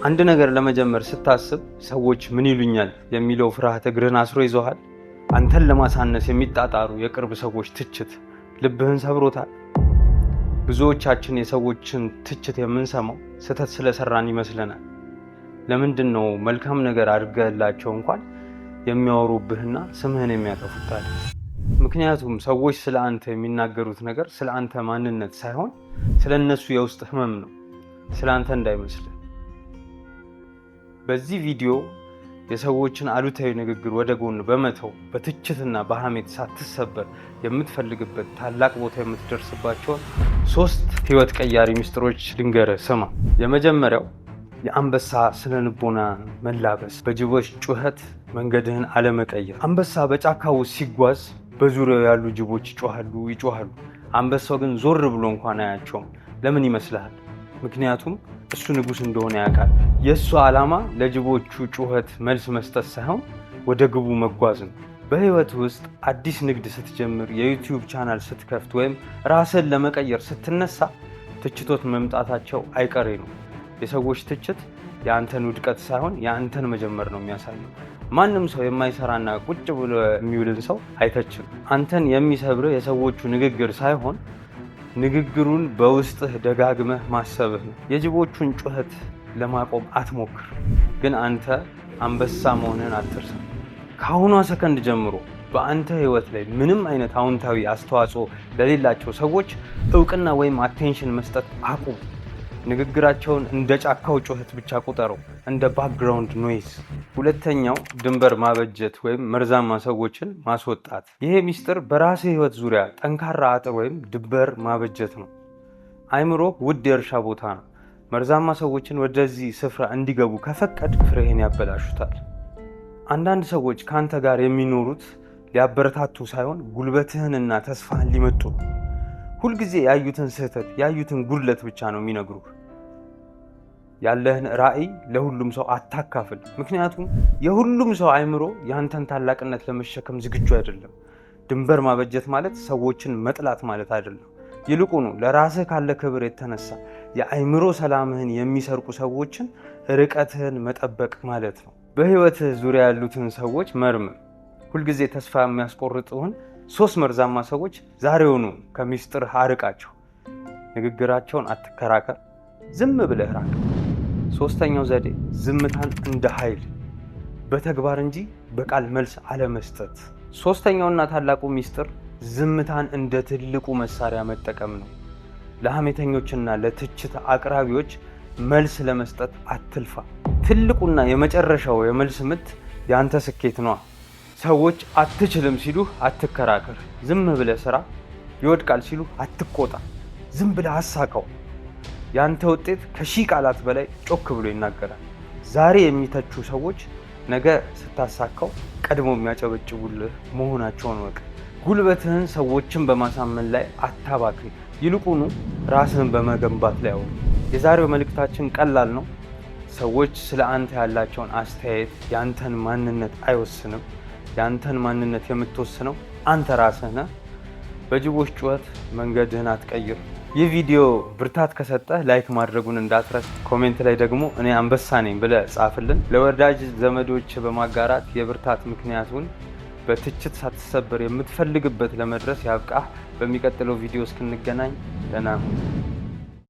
አንድ ነገር ለመጀመር ስታስብ ሰዎች ምን ይሉኛል የሚለው ፍርሃት እግርህን አስሮ ይዞሃል። አንተን ለማሳነስ የሚጣጣሩ የቅርብ ሰዎች ትችት ልብህን ሰብሮታል። ብዙዎቻችን የሰዎችን ትችት የምንሰማው ስህተት ስለሰራን ይመስለናል። ለምንድን ነው መልካም ነገር አድርገህላቸው እንኳን የሚያወሩብህና ስምህን የሚያጠፉት ታዲያ? ምክንያቱም ሰዎች ስለ አንተ የሚናገሩት ነገር ስለ አንተ ማንነት ሳይሆን ስለ እነሱ የውስጥ ህመም ነው፣ ስለ አንተ እንዳይመስልህ። በዚህ ቪዲዮ የሰዎችን አሉታዊ ንግግር ወደ ጎን በመተው በትችትና በሐሜት ሳትሰበር የምትፈልግበት ታላቅ ቦታ የምትደርስባቸውን ሶስት ህይወት ቀያሪ ሚስጥሮች ልንገርህ፣ ስማ። የመጀመሪያው የአንበሳ ስነ ልቦና መላበስ፣ በጅቦች ጩኸት መንገድህን አለመቀየር። አንበሳ በጫካ ውስጥ ሲጓዝ በዙሪያው ያሉ ጅቦች ይጮሃሉ ይጮሃሉ። አንበሳው ግን ዞር ብሎ እንኳን አያቸውም። ለምን ይመስልሃል? ምክንያቱም እሱ ንጉሥ እንደሆነ ያውቃል። የእሱ ዓላማ ለጅቦቹ ጩኸት መልስ መስጠት ሳይሆን ወደ ግቡ መጓዝ ነው። በህይወት ውስጥ አዲስ ንግድ ስትጀምር፣ የ YouTube channel ስትከፍት ወይም ራስን ለመቀየር ስትነሳ ትችቶች መምጣታቸው አይቀሬ ነው። የሰዎች ትችት የአንተን ውድቀት ሳይሆን የአንተን መጀመር ነው የሚያሳየው። ማንም ሰው የማይሰራና ቁጭ ብሎ የሚውልን ሰው አይተችም። አንተን የሚሰብርህ የሰዎቹ ንግግር ሳይሆን ንግግሩን በውስጥህ ደጋግመህ ማሰብህ ነው። የጅቦቹን ጩኸት ለማቆም አትሞክር፣ ግን አንተ አንበሳ መሆንህን አትርሳ። ከአሁኗ ሰከንድ ጀምሮ በአንተ ህይወት ላይ ምንም አይነት አዎንታዊ አስተዋጽኦ ለሌላቸው ሰዎች እውቅና ወይም attention መስጠት አቁም። ንግግራቸውን እንደ ጫካው ጩኸት ብቻ ቁጠረው፣ እንደ background noise። ሁለተኛው ድንበር ማበጀት ወይም መርዛማ ሰዎችን ማስወጣት። ይሄ ሚስጥር በራስህ ህይወት ዙሪያ ጠንካራ አጥር ወይም ድንበር ማበጀት ነው። አይምሮ ውድ የእርሻ ቦታ ነው። መርዛማ ሰዎችን ወደዚህ ስፍራ እንዲገቡ ከፈቀድክ ፍሬህን ያበላሹታል። አንዳንድ ሰዎች ከአንተ ጋር የሚኖሩት ሊያበረታቱ ሳይሆን ጉልበትህንና ተስፋህን ሊመጡ ነው። ሁልጊዜ ያዩትን ስህተት፣ ያዩትን ጉድለት ብቻ ነው የሚነግሩህ። ያለህን ራዕይ ለሁሉም ሰው አታካፍል። ምክንያቱም የሁሉም ሰው አይምሮ ያንተን ታላቅነት ለመሸከም ዝግጁ አይደለም። ድንበር ማበጀት ማለት ሰዎችን መጥላት ማለት አይደለም። ይልቁኑ ለራስህ ካለ ክብር የተነሳ የአይምሮ ሰላምህን የሚሰርቁ ሰዎችን ርቀትህን መጠበቅ ማለት ነው። በህይወትህ ዙሪያ ያሉትን ሰዎች መርምር። ሁልጊዜ ተስፋ የሚያስቆርጡህን ሶስት መርዛማ ሰዎች ዛሬውኑ ከሚስጥርህ አርቃቸው። ንግግራቸውን አትከራከር፣ ዝም ብለህ ራቅ። ሶስተኛው ዘዴ ዝምታን እንደ ኃይል በተግባር እንጂ በቃል መልስ አለመስጠት። ሶስተኛውና ታላቁ ሚስጥር ዝምታን እንደ ትልቁ መሳሪያ መጠቀም ነው። ለሐሜተኞችና ለትችት አቅራቢዎች መልስ ለመስጠት አትልፋ። ትልቁና የመጨረሻው የመልስ ምት የአንተ ስኬት ነዋ። ሰዎች አትችልም ሲሉህ አትከራከር፣ ዝም ብለህ ስራ። ይወድቃል ሲሉህ አትቆጣ፣ ዝም ብለህ አሳካው። ያንተ ውጤት ከሺህ ቃላት በላይ ጮክ ብሎ ይናገራል። ዛሬ የሚተቹ ሰዎች ነገ ስታሳካው ቀድሞ የሚያጨበጭቡልህ መሆናቸውን እወቅ። ጉልበትህን ሰዎችን በማሳመን ላይ አታባክን፣ ይልቁኑ ራስህን በመገንባት ላይ አውል። የዛሬው መልእክታችን ቀላል ነው። ሰዎች ስለ አንተ ያላቸውን አስተያየት ያንተን ማንነት አይወስንም። ያንተን ማንነት የምትወስነው አንተ ራስህ ነህ። በጅቦች ጩኸት መንገድህን አትቀይር። ይህ ቪዲዮ ብርታት ከሰጠህ like ማድረጉን እንዳትረስ። Comment ላይ ደግሞ እኔ አንበሳ ነኝ ብለህ ጻፍልን። ለወዳጅ ዘመዶች በማጋራት የብርታት ምክንያቱን በትችት ሳትሰበር የምትፈልግበት ለመድረስ ያብቃህ። በሚቀጥለው ቪዲዮ እስክንገናኝ ደህና ሁን።